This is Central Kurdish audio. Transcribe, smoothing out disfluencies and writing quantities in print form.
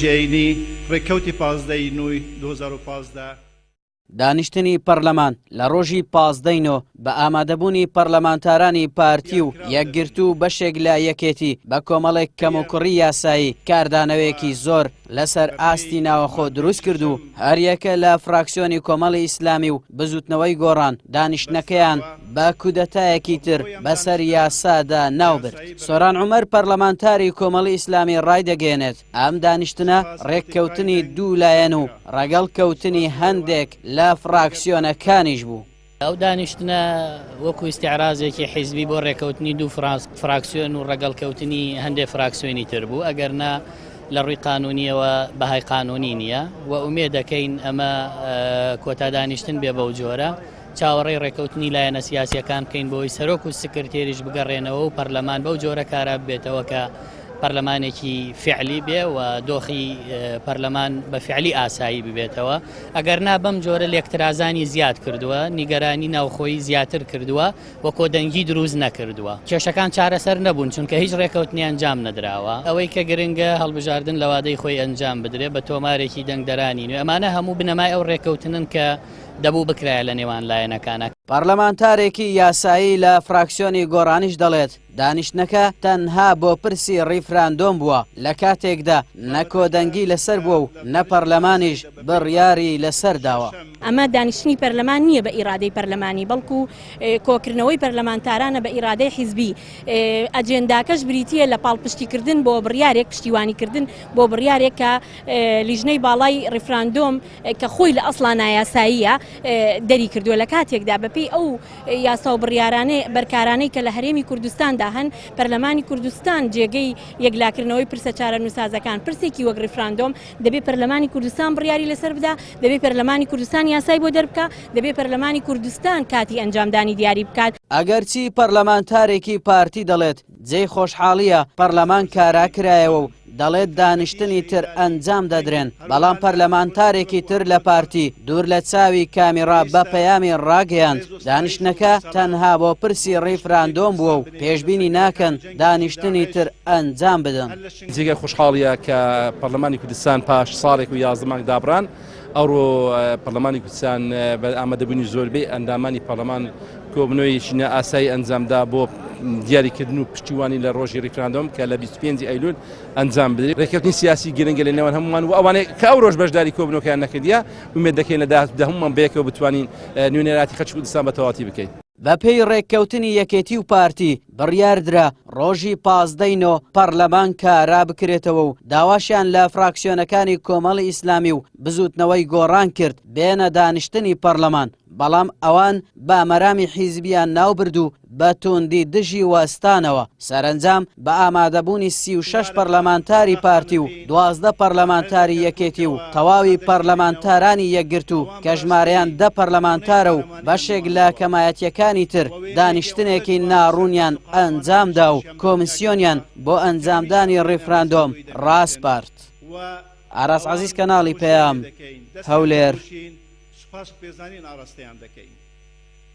ژێینی، ڕێککەوتی 15 ی نۆی 2015. دانیشتنی پەرلەمان لە ڕۆژی 15 ی نۆ بە ئامادەبوونی پەرلەمانتارانی پارتی و یەکگرتوو و بەشێک لە یەکێتی بە کۆمەڵێک کەموکوڕی یاسایی کاردانەوەیەکی زۆر لەسەر ئاستی ناوەخۆ دروست کرد و هەریەکە لە فراکسیۆنی کۆمەڵی ئیسلامی و بزوتنەوەی گۆڕان دانیشتنەکەیان بە کودەتایەکی تر بەسەر یاسادا ناوبرد. سۆران عومەر پەرلەمانتاری کۆمەڵی ئیسلامی ڕایدەگەیەنێت، ئەم دانیشتنە ڕێککەوتنی دوو لایەن و ڕەگەڵ کەوتنی هەندێک لە فراکسیۆنەکانیش بوو. ئەو دانیشتنە وەکو ئیستعرازێکی حیزبی بۆ ڕێکەوتنی دوو فراکسیۆن و ڕەگەڵکەوتنی هەندێک فراکسیۆنی تر بوو، ئەگەرنا لە ڕووی قانونیەوە بەهای قانونی نییە و ئومێد دەکەین ئەمە کۆتا دانیشتن بێ بەو جۆرە. چاوەڕێی ڕێکەوتنی لایەنە سیاسیەکان بکەین بۆی سەرۆک و سکرتێریش بگەڕێنەوە و پەرلەمان بەو جۆرە کارا ببێتەوە کە پەرلەمانێکی فعلی بێ و دۆخی پەرلەمان بە فعلی ئاسایی ببێتەوە ئەگەر نا بەم جۆرە لێکترازانی زیاد کردووە نیگەرانی ناوخۆیی زیاتر کردووە و کۆدەنگی دروست نەکردووە کێشەکان چارەسەر نەبوون چونکە هیچ ڕێکەوتنی ئەنجام نەدراوە ئەوەی کە گرنگە هەڵبژاردن لە وادەی خۆی ئەنجام بدرێ بە تۆمارێکی دەنگدەرانی نوێ ئەمانە هەموو بنەمای ئەو ڕێکەوتنن کە دەبوو بکرایە لە نێوان لایەنەکانە. پەرلەمانتارێکی یاسایی لە فراکسیۆنی گۆڕانیش دەڵێت، دانیشتنەکە تەنها بۆ پرسی ڕیفراندۆم بووە، لە کاتێکدا نە کۆدەنگی لەسەر بووە و نە پەرلەمانیش بڕیاری لەسەر داوە. ئەمە دانیشتنی پەرلەمان نییە بە ئیرادەی پەرلەمانی، بەڵکو کۆکردنەوەی پەرلەمانتارانە بە ئیرادەی حیزبی. ئەجێنداکەش بریتییە لە پاڵپشتیکردن بۆ بڕیارێک، پشتیوانیکردن بۆ بڕیارێک کە لیژنەی باڵای ڕیفراندۆم کە خۆی لە ئەسڵا نایاساییە دەری کردووە لە کاتێکدا بەپێی ئەو یاسا و بڕیارانەی بەرکارانەی کە لە هەرێمی کوردستاندا هەن پەرلەمانی کوردستان جێگەی یەکلاکردنەوەی پرسە چارەنووسازەکان پرسێکی وەک ڕیفراندۆم دەبێ پەرلەمانی کوردستان بڕیاری لەسەر بدا دەبێ پەرلەمانی کوردستان یاسای بۆ دەربکا دەبێ پەرلەمانی کوردستان کاتی ئەنجامدانی دیاری بکات. ئەگەرچی پەرلەمانتارێکی پارتی دەڵێت جێی خۆشحاڵییە پەرلەمان کارا کرایەوە و دەڵێت دانیشتنی تر ئەنجام دەدرێن، بەڵام پەرلەمانتارێکی تر لە پارتی دوور لە چاوی کامیڕا بە پەیامی ڕاگەیاند، دانیشتنەکە تەنها بۆ پرسی ڕیفراندۆم بووە و پێشبینی ناکەن دانیشتنی تر ئەنجام بدەن. جێگای خۆشحاڵیە کە پەرلەمانی کوردستان پاش ساڵێک و 11 مانگ دابڕان ئەوڕۆ پەرلەمانی کوردستان بە ئامادەبوونی زۆربەی ئەندامانی پەرلەمان کۆبنەوەیەکی نائاسایی ئەنجامدا بۆ دیاریکردن و پشتیوانی لە ڕۆژی ڕیفراندۆم کە لە 25 ئەیلول ئەنجام بدرێت. ڕێککەوتنی سیاسی گرنگە لە نێوان هەموومان و ئەوانەی کە ئەو ڕۆژ بەشداری کۆبنەوەکەیان نەکردیە ئومێد دەکەین لە داهاتوودا هەموومان بەیەکەوە بتوانین نوێنەرایەتی خەڵکی کوردستان بە تەواوەتی بکەین. بەپێی ڕێککەوتنی یەکێتی و پارتی بڕیاردرا ڕۆژی 15 ی نۆ پەرلەمان کارا بکرێتەوە و داواشیان لە فراکسیۆنەکانی کۆمەڵی ئیسلامی و بزوتنەوەی گۆڕان کرد بێنە دانیشتنی پەرلەمان بەڵام ئەوان بە مەرامی حیزبیان ناوبرد و بە تووندی دژی وەستانەوە، سەرەنجام بە ئامادەبوونی 36 پەرلەمانتاری پارتی و 12 پەرلەمانتاری یەکێتی و تەواوی پەرلەمانتارانی یەکگرتوو کە ژمارەیان دە پەرلەمانتارە و بەشێک لە کەمایەتییەکانی تر دانیشتنێکی ناڕوونیان ئەنجامدا و کۆمیسیۆنیان بۆ ئەنجامدانی ڕیفراندۆم ڕاسپارد. ئاراس عەزیز کەناڵی پەیام، هەولێر. سوپاس و پێزانین ئاراستەیان دەکەین.